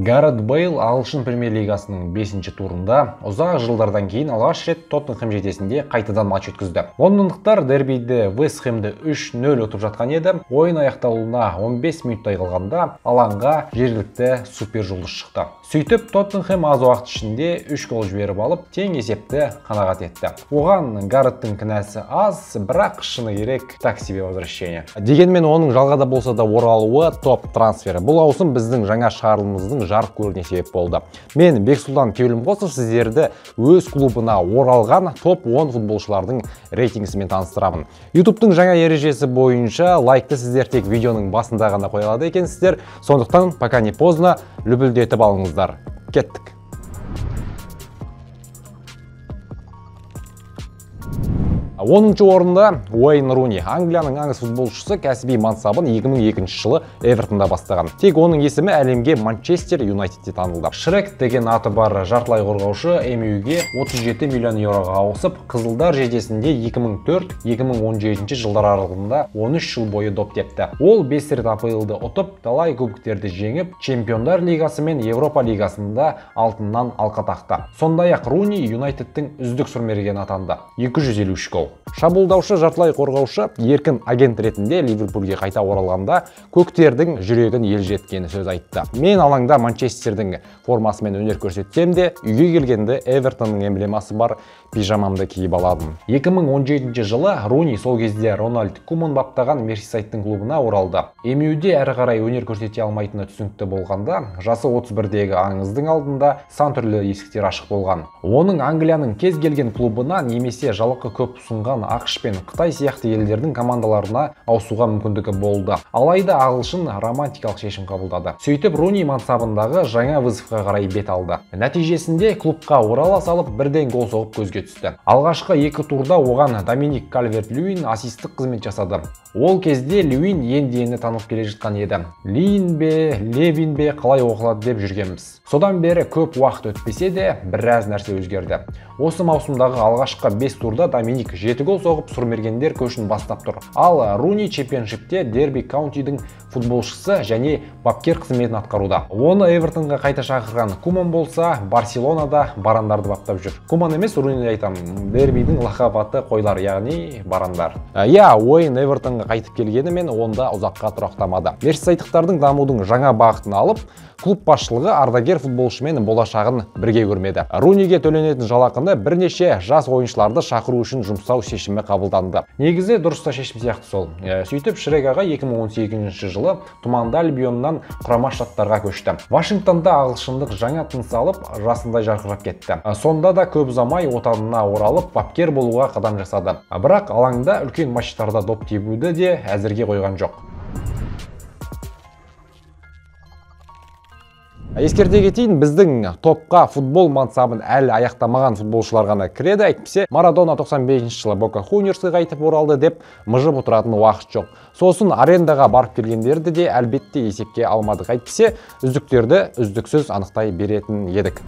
Гарет Бейл ағылшын премьер-лигасының 5-ші турында ұзақ жылдардан кейін алғаш рет Тоттенхэм жетесінде қайтадан матч өткізді. Лондондықтар дербиді Вест Хэмді 3-0 ұтып жатқан еді. Ойын аяқталуына 15 минуттай қалғанда алаңға жергілікті супержұлдыз шықты. Сөйтіп Тоттенхэм аз уақыт ішінде 3 гол жіберіп алып, тең есепті қанағат етті. Оған Гареттің кінәсі аз, бірақ шыны керек, так себе возвращение. Дегенмен оның жалғада болса да оралуы топ трансфері. Бұл ауысым біздің жаңа шығарылымыздың жарық көруіне себеп болды. Мен Бексұлтан Кеулімқосов сіздерді өз клубына оралған топ 10 футболшылардың рейтингісімен таныстырамын. YouTube'тың жаңа ережесі бойынша лайкты сіздер тек видеоның басында ғана қоя алады екенсіздер. Сондықтан пока не поздно, лүпілдетіп алыңыздар. Кеттік. Оныншы орында Уэйн Руни, Англияның аңыз футболшысы, кәсіби мансабын 2002 жылы Эвертонда бастаған. Тек оның есімі әлемге Манчестер Юнайтедте танылды. Шрек деген аты бар жартылай қорғаушы МЮ-ге 37 миллион еуроға ауысып, қызылдар жедесінде 2004-2017 жылдар аралығында 13 жыл бойы доп тепті. Ол 5 рет АПЛ-ды ұтып, талай кубоктерді жеңіп, Чемпиондар лигасы мен Европа лигасында алтыннан алқа тақты. Сондай-ақ Руни Юнайтедтің үздік сұрмергені атанды. 253 гол. Шабуылдаушы жартылай қорғаушы еркін агент ретінде Ливерпульге қайта оралғанда көктердің жүрегін елжіреткені сөз айтты. Мен алаңда Манчестердің формасымен өнер көрсетсем де, үйге келгенде Эвертонның эмблемасы бар пижамамды киіп аладым. 2017 жылы Руни сол кезде Рональд Куман баптаған Мерсисайдтың клубына оралды. МЮ-де әрі қарай өнер көрсете алмайтыны түсінікті болғанда, жасы 31-дегі аңыздың алдында сан түрлі есіктер ашық болған. Оның Англияның кез келген клубына немесе жалақы көп ұсынған ақш пен Қытай сияқты елдердің командаларына ауысуға мүмкіндігі болды. Алайда ағылшын романтикалық шешім қабылдады. Сөйтіп Руни мансабындағы жаңа вызовқа қарай бет алды. Нәтижесінде клубқа орала салып, бірден гол соғып көзге түсті. Алғашқы екі турда оған Доминик Кальверт-Льюин ассисттік қызмет жасады. Ол кезде Льюин енді-енді танылып келе жатқан еді. Лин бе, Левин бе қалай оқылады деп жүргенбіз. Содан бері көп уақыт өтпесе де, біраз нәрсе өзгерді. Осы маусымдағы алғашқы 5 турда Доминик 7 гол соғып, сұрмергендер көшін бастап тұр. Ал Руни чемпионшипте Дерби Каунтидің футболшысы және бапкер қызметін атқаруда. Оны Эвертонға қайта шақырған Куман болса, Барселонада барандарды баптап жүр. Куман емес, Руниді айтамын. Дербидің лақап аты қойлар, яғни барандар. Иә, Уэйн Эвертонға қайтып келгенімен онда ұзаққа тұрақтамады. Мерсисайдтықтардың дамудың жаңа бағытын алып, клуб басшылығы ардагер футболшымен болашағын бірге көрмеді. Руниге төленетін жалақыны бірнеше жас ойыншыларды шақыру үшін жұмсау шешімі қабылданды. Негізі дұрыс та шешім сияқты сол. Сөйтіп Шрек аға 2018 жылы Тұманды Альбионнан Құрама Штаттарға көшті. Вашингтонда ағылшындық жаңа тыныс алып, жасындай жарқырап кетті. Сонда да көп ұзамай отанына оралып, бапкер болуға қадам жасады. Бірақ алаңда үлкен матчтарда доп тебуді де әзірге қойған жоқ. Ескерте кетейін, біздің топқа футбол мансабын әлі аяқтамаған футболшылар ғана кіреді. Әйтпесе Марадона 95 жылы Бока Хуниорсқа қайтып оралды деп мыжып отыратын уақыт жоқ. Сосын арендаға барып келгендерді де әлбетте есепке алмадық. Әйтпесе үздіктерді үздіксіз анықтай беретін едік.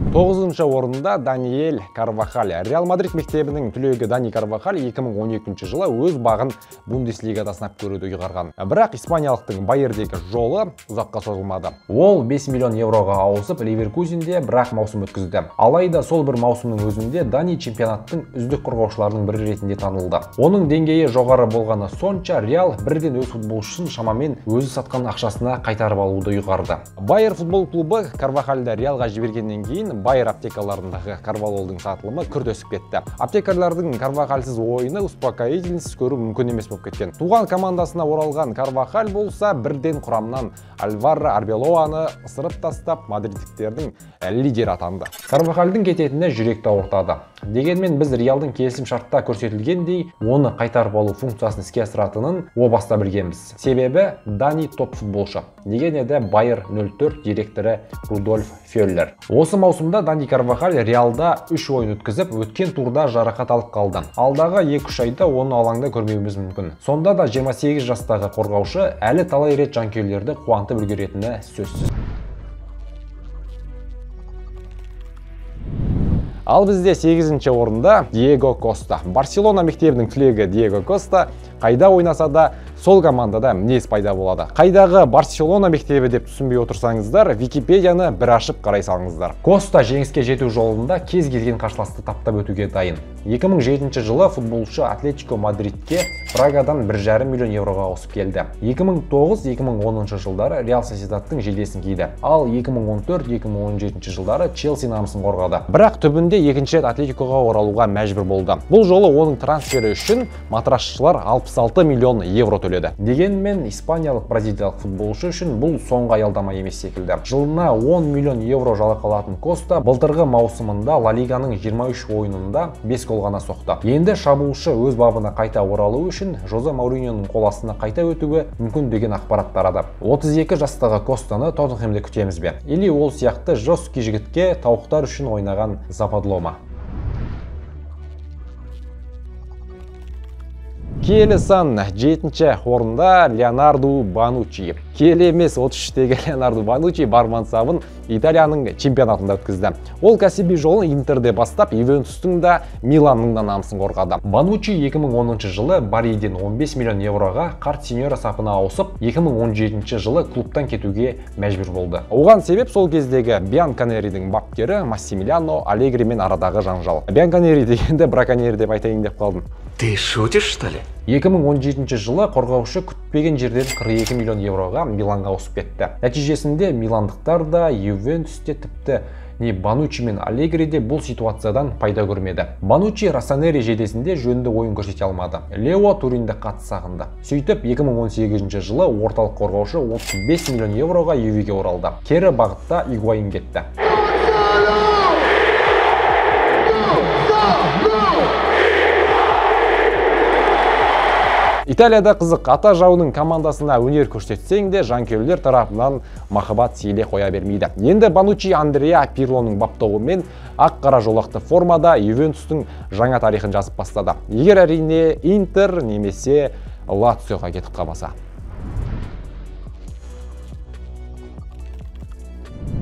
9-шы орында Даниэль Карвахаль. Реал Мадрид мектебінің түлегі Дани Карвахаль 2012 жылы өз бағын Бундеслигада сынап көруді ұйғарған. Бірақ испаниялықтың Байердегі жолы ұзаққа созылмады. Ол 5 миллион евроға ауысып, Ливеркузенде бірақ маусым өткізді. Алайда сол бір маусымның өзінде Дани чемпионаттың үздік қорғаушыларының бірі ретінде танылды. Оның деңгейі жоғары болғаны сонша, Реал бірден өз футболшысын шамамен өзі сатқан ақшасына қайтарып алуды ұйғарды. Байер футбол клубы Карвахальды Реалға жібергеннен кейін Байер аптекаларындағы карвалолдың сатылымы күрт өсіп кетті. Аптекарлардың Карвахальсыз ойыны успокоительсіз көру мүмкін емес болып кеткен. Туған командасына оралған Карвахаль болса, бірден құрамнан Альваро Арбелоаны ысырып тастап, мадридтіктердің лидері атанды. Карвахальдың кететіні жүректі ауыртады. Дегенмен біз Реалдың келісім шартта көрсетілгендей, оны қайтарып алу функциясын іске асыратынын о баста білгенбіз. Себебі Дани топ футболшы, деген еді Байер 04 директоры Рудольф Феллер. Осы маусымда Дани Карвахаль Реалда 3 ойын өткізіп, өткен турда жарақат алып қалды. Алдағы 2-3 айда оны алаңда көрмеуіміз мүмкін. Сонда да 28 жастағы қорғаушы әлі талай рет жанкүйерлерді қуантып үлгеретіні сөзсіз. Ал бізде 8-ші орында Диего Коста. Барселона мектебінің түлегі Диего Коста қайда ойнаса да Сол командада мінез пайда болады. Қайдағы Барселона мектебі деп түсінбей отырсаңыздар, Википедияны бір ашып қарай салыңыздар. Коста жеңіске жету жолында кез келген қарсыласты таптап өтуге дайын. 2007 жылы футболшы Атлетико Мадридке Прагадан 1,5 миллион евроға ауысып келді. 2009-2010 жылдары Реал Сосьедадтың жейдесін киді. Ал 2014-2017 жылдары Челси намысын қорғады. Бірақ түбінде екінші рет Атлетикоға оралуға мәжбүр болды. Бұл жолы оның трансфері үшін матрасшылар 66 миллион евро төледі. Дегенмен испаниялық бразилиялық футболшы үшін бұл соңғы аялдама емес секілді. Жылына 10 миллион евро жалақы алатын Коста былтырғы маусымында Ла Лиганың 23 ойынында 5 гол ғана соқты. Енді шабуылшы өз бабына қайта оралу үшін Жозе Мауриньоның қол астына қайта өтуі мүмкін деген ақпарат тарады. 32 жастағы Костаны Тоттенхэмде күтеміз бе? Или ол сияқты жесткий жігітке тауықтар үшін ойнаған западло ма? Келі сан 7-ші орында Леонардо Бонуччи. Келі емес 33-тегі Леонардо Бонуччи бар мансабын Италияның чемпионатында өткізді. Ол кәсіби жолын Интерде бастап, Ювентустың да Миланның да намысын қорғады. Бонуччи 2010 жылы Бариден 15 миллион евроға қарт сеньора сапына ауысып, 2017 жылы клубтан кетуге мәжбүр болды. Оған себеп сол кездегі Бианконеридің бапкері Массимилиано Аллегримен арадағы жанжал. Бианконери дегенде браконьер деп айтайын деп қалдым. Ты шутишь, что ли? 2017 жылы қорғаушы күтпеген жерден 42 миллион евроға Миланға ауысып кетті. Нәтижесінде миландықтар да, Ювентус те, тіпті не Бонуччи мен Аллегри де бұл ситуациядан пайда көрмеді. Бонуччи Россонери жейдесінде жөнді ойын көрсете алмады. Лео Туринді қатты сағынды. Сөйтіп 2018 жылы орталық қорғаушы 35 миллион евроға Ювеге оралды. Кері бағытта Игуаин кетті. Италияда қызық, ата жауының командасына өнер көрсетсең де, жанкүйерлер тарапынан махаббат сейіле қоя бермейді. Енді Бонуччи Андреа Пирлоның баптауымен ақ-қара жолақты формада Ювентустың жаңа тарихын жазып бастады. Егер әрине Интер немесе Лациоға кетіп қалмаса.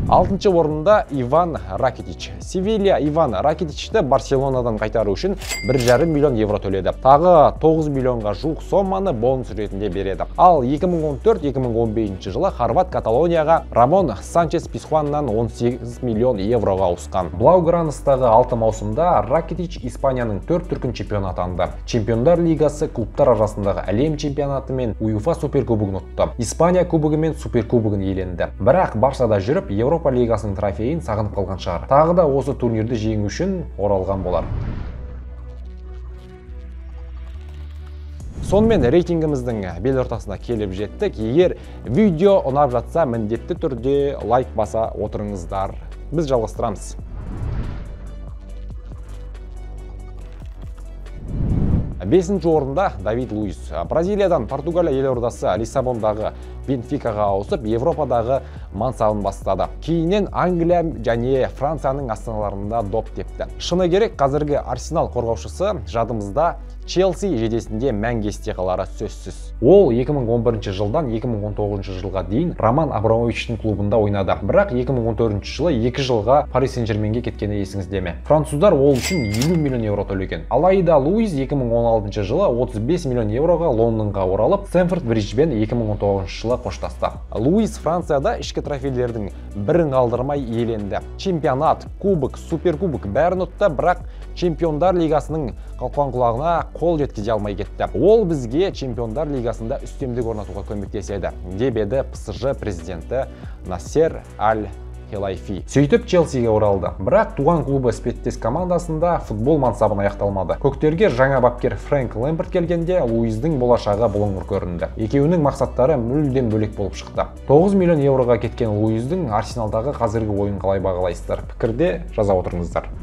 6-шы орында Иван Ракитич. Севилья Иван Ракитичті Барселонадан қайтару үшін 1,5 миллион евро төледі. Тағы 9 миллионға жуық соманы бонус ретінде береді. Ал 2014-2015 жылы хорват Каталонияға Рамон Санчес Писхуаннан 18 миллион евроға ауысқан. Блаугранстағы 6 маусымда Ракитич Испанияның 4 дүркін чемпионы атанды. Чемпиондар лигасы, клубтар арасындағы әлем чемпионаты мен УЕФА суперкубогын ұтты. Испания кубогы мен суперкубогын иеленді. Бірақ Барсада жүріп Еуропа лигасының трофейін сағынып қалған шығар. Тағы да осы турнирді жеңу үшін оралған болар. Сонымен рейтингіміздің бел ортасына келіп жеттік. Егер видео ұнап жатса, міндетті түрде лайк баса отырыңыздар. Біз жалғастырамыз. 5-ші орында Давид Луис. Бразилиядан Португалия елордасы Лиссабондағы Бенфикаға ауысып, Европадағы мансабын бастады. Кейіннен Англия және Францияның астаналарында доп тепті. Шыны керек, қазіргі Арсенал қорғаушысы жадымызда Челси жейдесінде мәңгі есте қалары сөзсіз. Ол 2011 жылдан 2019 жылға дейін Роман Абрамовичтің клубында ойнады. Бірақ 2014 жылы 2 жылға Пари Сен-Жерменге кеткені есіңізде ме? Француздар ол үшін 50 миллион евро төлеген. Алайда Луис 2016 жылы 35 миллион евроға Лондонға оралып, Стэнфорд Бриджбен 2019 жылы қоштасты. Луис Францияда ішкі трофейлердің бірін қалдырмай иеленді. Чемпионат, кубок, суперкубок бәрін ұтты, бірақ Чемпиондар лигасының қалқан құлағына қол жеткізе алмай кетті. Ол бізге Чемпиондар лигасында үстемдік орнатуға көмектеседі, деп еді ПСЖ президенті Насер Аль-Хелайфи. Сөйтіп Челсиге оралды. Бірақ туған клубы іспеттес командасында футбол мансабын аяқталмады. Көктерге жаңа бапкер Фрэнк Лэмпард келгенде Луиздің болашағы бұлыңғыр көрінді. Екеуінің мақсаттары мүлдем бөлек болып шықты. 9 миллион евроға кеткен Луиздің Арсеналдағы қазіргі ойын қалай бағалайсыздар? Пікірде жаза отырыңыздар.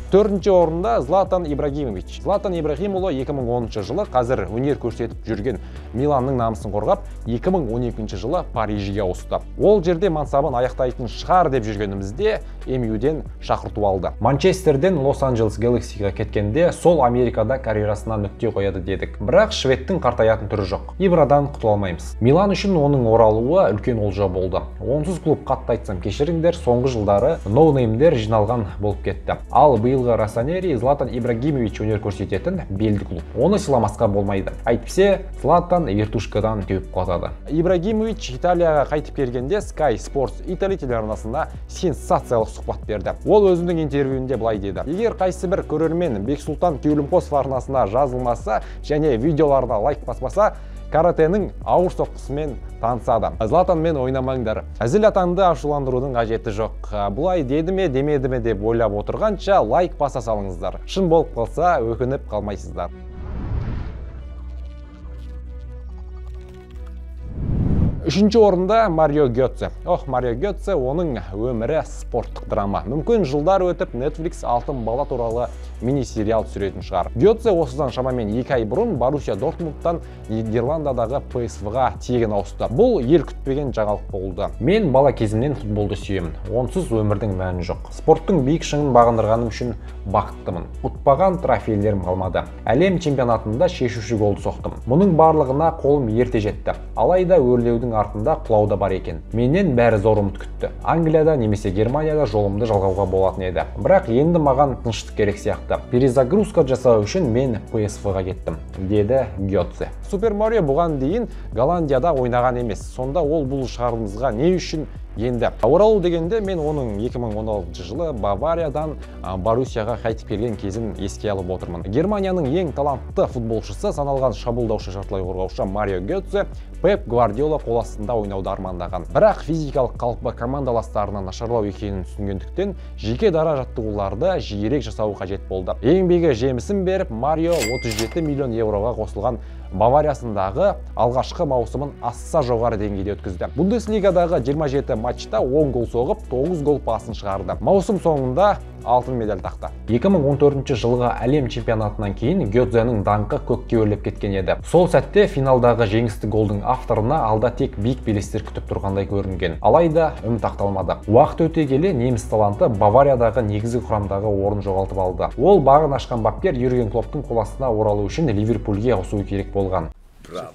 4-ші орында Златан Ибрагимович. Златан Ибрагимұлы 2010 жылы қазір өнер көрсетіп жүрген Миланның намысын қорғап, 2012 жылы Парижге ауысты. Ол жерде мансабын аяқтайтын шығар деп жүргенімізде МЮ-ден шақырту алды. Манчестерден Лос-Анджелес Гэлаксиға кеткенде сол Америкада карьерасына нүкте қояды дедік. Бірақ шведтің қартаятын түрі жоқ. Ибрадан құтыла алмаймыз. Милан үшін оның оралуы үлкен олжа болды. Онсыз клуб қатты айтсам кешіріңдер, соңғы жылдары ноунеймдер жиналған болып кетті. Ал биыл Биылғы Россонери Златан Ибрагимович өнер көрсететін белді клуб. Оны сыйламасқа болмайды. Әйтпесе, Златан вертушкадан теуіп құлатады. Ибрагимович Италияға қайтып келгенде Sky Sports Italy телеарнасында сенсациялық сұхбат берді. Ол өзінің интервьюінде былай деді: егер қайсы бір көрермен Бексұлтан Кеулімқосов арнасына жазылмаса және видеоларына лайк баспаса, каратенің ауыр соққысымен танысады. Златанмен ойнамаңдар. Әзіл атаңды ашуландырудың қажеті жоқ. Бұлай деді ме, демеді ме деп ойлап отырғанша лайк баса салыңыздар. Шын болып қалса, өкініп қалмайсыздар. Үшінші орында Марио Гетце. Ох, Марио Гетце, оның өмірі спорттық драма. Мүмкін жылдар өтіп Netflix алтын бала туралы мини-сериал түсіретін шығар. Гетце осыдан шамамен 2 ай бұрын Боруссия Дортмундтан Нидерландыдағы ПСВ-ға тегін ауысты. Бұл ел күтпеген жаңалық болды. Мен бала кезімнен футболды сүйемін. Онсыз өмірдің мәні жоқ. Спорттың биік шыңын бағындырғаным үшін бақыттымын. Ұтпаған трофейлерім қалмады. Әлем чемпионатында шешуші голды соқтым. Мұның барлығына қолым ерте жетті. Алайда өрлеудің артында құлау да бар екен. Менен бәрі зор үміт күтті. Англияда немесе Германияда жолымды жалғауға болатын еді. Бірақ енді маған тыныштық керек сияқты. Перезагрузка жасау үшін мен ПСВ-ға кеттім, деді Гетце. Супер Марио бұған дейін Голландияда ойнаған емес. Сонда ол бұл шығарымызға не үшін енді? Оралу дегенде мен оның 2016 жылы Бавариядан Боруссияға қайтып келген кезін еске алып отырмын. Германияның ең талантты футболшысы саналған шабуылдаушы жартылай қорғаушы Марио Гетце Пеп Гвардиола қол астында ойнауды армандаған. Бірақ физикалық қалпы командаластарынан нашарлау екенін түсінгендіктен жеке дара жаттығуларды жиірек жасау қажет болды. Еңбегі жемісін беріп, Марио 37 миллион евроға қосылған Бавариясындағы алғашқы маусымын аса жоғары деңгейде өткізді. Бундеслигадағы 27 матчта 10 гол соғып, 9 гол пасын шығарды. Маусым соңында алтын медаль тақты. 2014 жылғы әлем чемпионатынан кейін Гетценің даңқы көкке өрлеп кеткен еді. Сол сәтте финалдағы жеңісті голдың авторына алда тек биік белестер күтіп тұрғандай көрінген. Алайда үміт ақталмады. Уақыт өте келе неміс таланты Бавариядағы негізгі құрамдағы орын жоғалтып алды. Ол бағын ашқан бапкер Юрген Клопптың қол астына оралу үшін Ливерпульге ауысуы керек болған. Браво.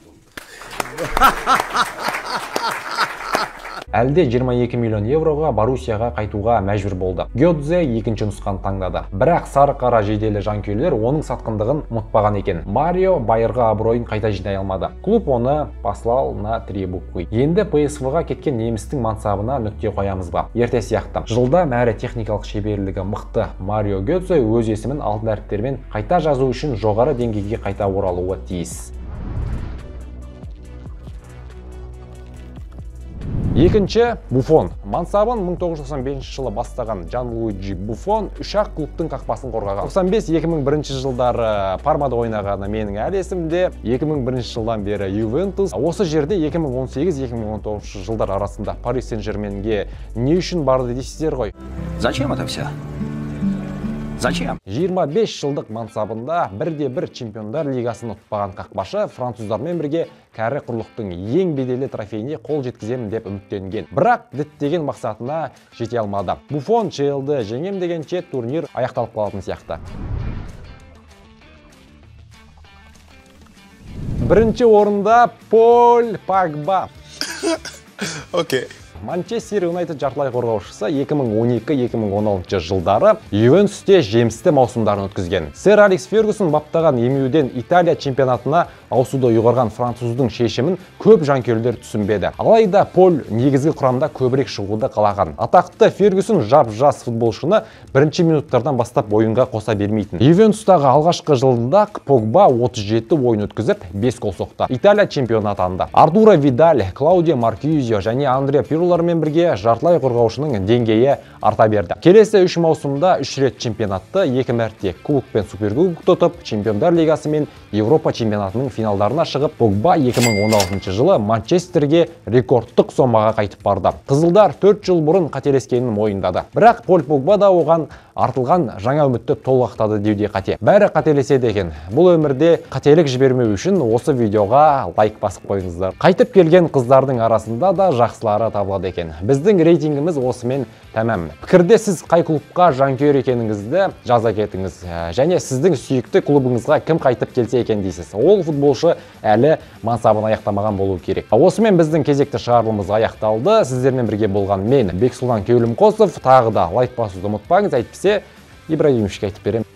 Әлде 22 миллион евроға Боруссияға қайтуға мәжбүр болды. Гетце екінші нұсқаны таңдады. Бірақ сары қара жеделі жанкүйерлер оның сатқындығын ұмытпаған екен. Марио байырғы абыройын қайта жинай алмады. Клуб оны послал на три буквы. Енді ПСВ-ға кеткен немістің мансабына нүкте қоямыз ба? Ерте сияқты. Жылда әрі техникалық шеберлігі мықты Марио Гетце өз есімін алтын әріптермен қайта жазу үшін жоғары деңгейге қайта оралуы тиіс. Екінші, Буффон. Мансабын 1995 жылы бастаған Джанлуиджи Буффон үш-ақ клубтың қақпасын қорғаған. 95-2001 жылдары Пармада ойнағаны менің әлі есімде. 2001 жылдан бері Ювентус. Осы жерде 2018-2019 жылдар арасында Пари Сен-Жерменге не үшін барды дейсіздер ғой? Зачем это все? Зачем? 25 жылдық мансабында бірде-бір чемпиондар лигасын ұтпаған қақпашы француздармен бірге кәрі құрлықтың ең беделді трофейіне қол жеткіземін деп үміттенген. Бірақ діттеген мақсатына жете алмады. Буффон ЧЛ-ді жеңем дегенше турнир аяқталып қалатын сияқты. Бірінші орында Поль Погба. Окей. Манчестер Юнайтед жартылай қорғаушысы 2012-2016 жылдары Ювентусте жемісті маусымдарын өткізген. Сэр Алекс Фергюсон баптаған емеуден Италия чемпионатына ауысуды ұйғарған француздың шешімін көп жанкүйерлер түсінбеді. Алайда Поль негізгі құрамда көбірек шығуды қалаған. Атақты Фергюсон жап-жас футболшыны бірінші минуттардан бастап ойынға қоса бермейтін. Ювентустағы алғашқы жылында Погба 37 ойын өткізіп, 5 гол соқты. Италия чемпионы атанды. Артуро Видаль, Клаудио Маркизио және Андреа Пирло бірге жартылай қорғаушының деңгейі арта берді. Келесі 3 маусымда 3 рет чемпионатты, 2 мәрте кубок пен суперкубокты ұтып, Чемпиондар лигасы мен Европа чемпионатының финалдарына шығып, Погба 2016 жылы Манчестерге рекордтық сомаға қайтып барды. Қызылдар 4 жыл бұрын қателескенін мойындады. Бірақ Поль Погба да оған артылған жаңа үмітті толық ақтады деуде қате. Бәрі қателеседі екен. Бұл өмірде қателік жібермеу үшін осы видеоға лайк басып қойыңыздар. Қайтып келген қыздардың арасында да жақсылары табылады екен. Біздің рейтингіміз осымен тәмам. Пікірде сіз қай клубқа жанкүйер екеніңізді жаза кетіңіз. Және сіздің сүйікті клубыңызға кім қайтып келсе екен дейсіз. Ол футболшы әлі мансабын аяқтамаған болу керек. Осымен біздің кезекті шығарылымыз аяқталды. Сіздермен бірге болған мен, Бексұлтан Кеулімқосов. Тағы да лайк басуды ұмытпаңыз, әйтпесе Ибрагимовичке айтып беремін.